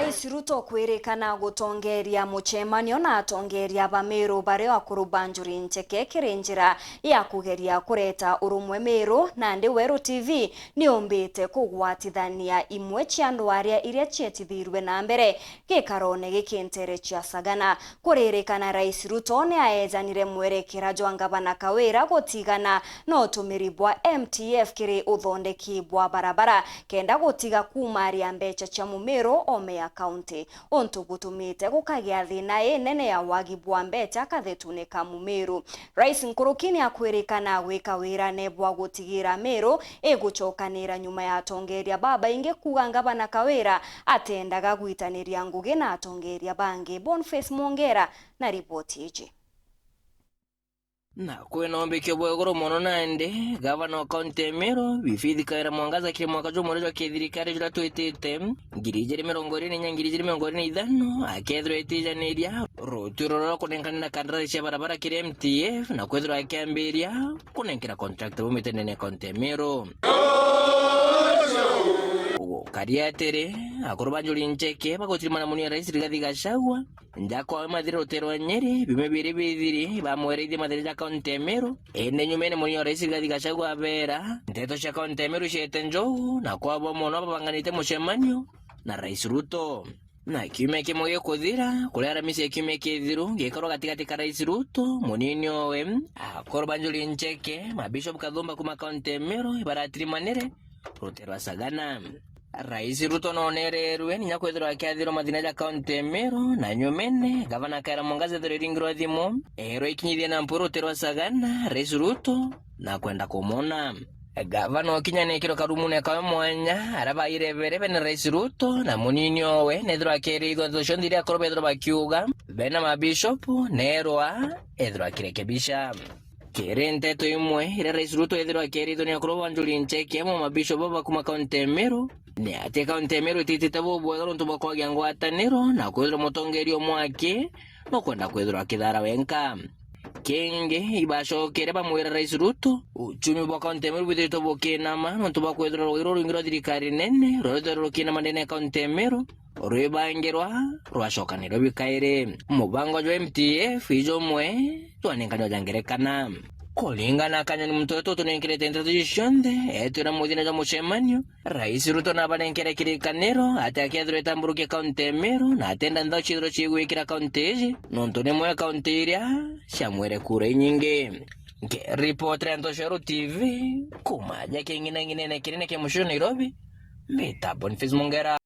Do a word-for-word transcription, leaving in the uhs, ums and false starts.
Rais Ruto kwirikana gutongeria mucemanio na atongeria ba Meru baria akuru ba Njuri Ncheke kiri njira ya kugeria kureta urumwe Meru, nandi Weru T V niumbite kugwatithania imwe cia ndwaria iria cietithirwe na mbere gikarone giki ntere cia Sagana. Kuririkana, Rais Ruto ni aejanire mwerekera jwa Ngavana Kawira gutigana na utumiri bwa M T F kiri uthondeki bwa barabara, kenda gutiga kuumaria mbeca cia Mumiru ome ya kaunti, untu butumite gukagia thina inene ya wagi bwa mbeca kathetune ka Mumiru. Rais nkuruki ni akwirikana gwika wirane bwa gutigira Meru igucokanira nyuma ya atongeria babaingi kuuga Ngavana Kawira atendaga gwitaniria ngugi na atongeria bangi. Boniface Mwongera na riboti iji. Na kwina umbikio bwa iguru mono nandi, gavana wa kaunti ya Meru, Bi Faith Kawira Mwangaza, kiri mwaka jumwe jwa kithirikari juria twitite, ngiri ijiri mirongo iri na inya, ngiri ijiri mirongo iri na ithano, akethirwa etijaniria rutuiro rwa kunenkanira kandarasi cia barabara kiri M T F, na kwithirwa akiambiria kunenkera contract baumite ndene ya kaunti ya Meru. Gukari atiri, akuru ba Njuri Ncheke bagutirimana munini Rais Rigathi Gachagua, nja kwawe mathire rutere rwa Nyeri, biumia biiri bithiri, bamwerithie mathire ja kaunti ya Meru. Indi nyumene munini wa Rais Rigathi Gachagua abera, nteto cia kaunti ya Meru ciete njogu, na kwabo mono babanganite mucemanio na Rais Ruto. Na kiumia kimwe gikuthira, kuria Aramisi ya kiumia kithiru, gikarwa gatigati ka Rais Ruto, munini owe, akuru ba Njuri Ncheke, mabishop kathumba kuma kaunti ya Meru, ibaratirimanire rutere rwa Sagana. Rais Ruto nonererwe ninya kwithirwa akiathirwa mathina ja kaunti ya Meru, na nyumene, gavana Kawira Mwangaza ethirwa iringirwa thimu, erwa ikinyithie na mpuru rutere rwa Sagana, Rais Ruto, na kwenda kumwona. Gavana okinya nekirwe karumune kawe mwanya, aria bairebere bene Rais Ruto na munini owe, nethirwa akerithwa nteto cionthe iria akorwo bethirwa bakiuga, bena mabishopu, nerwa ethirwa akirekebisha. Kiri nteto imwe, iria Rais Ruto ethirwa akerithwa ni akuru ba Njuri Ncheke amwe mabishopu baba kuma kaunti ya Meru, ni ati kaunti ya Meru ititite bubwega nontu bwa kwagia ngwataniro na kwithirwa mutongeria umwe aki nukwenda kwithirwa akithara wenka. Kingi, ibacokere bamwira Rais Ruto, uchumi bwa kaunti ya Meru bwithiritwe bukinama nontu bwa kwithirwa rwai ruru rwingi rwa thirikari nene, rwithirwa rukinama ndene ya kaunti ya Meru, rwibangirwa rwacokanirwe bikairi. Mubango jwa M T F ijumwe jwanenkanirwa ja ngerekana. Kuringana na Kanyoni Mtoto utunenkerete nteto ici cionthe, etwira muthina jwa mucemanio, Rais Ruto nabanenkere kirikaniro ati akethirwa itamburukia kaunti ya Meru na atenda nthao ciithirwa ciigwikira kaunti iji, nontu nimwe kaunti iria ciamwire kura inyingi. Nkiripotera Ntoshero T V, kuma aja king'inang'inene kinene kia mucii Nairobi, mbita Boniface Mongera.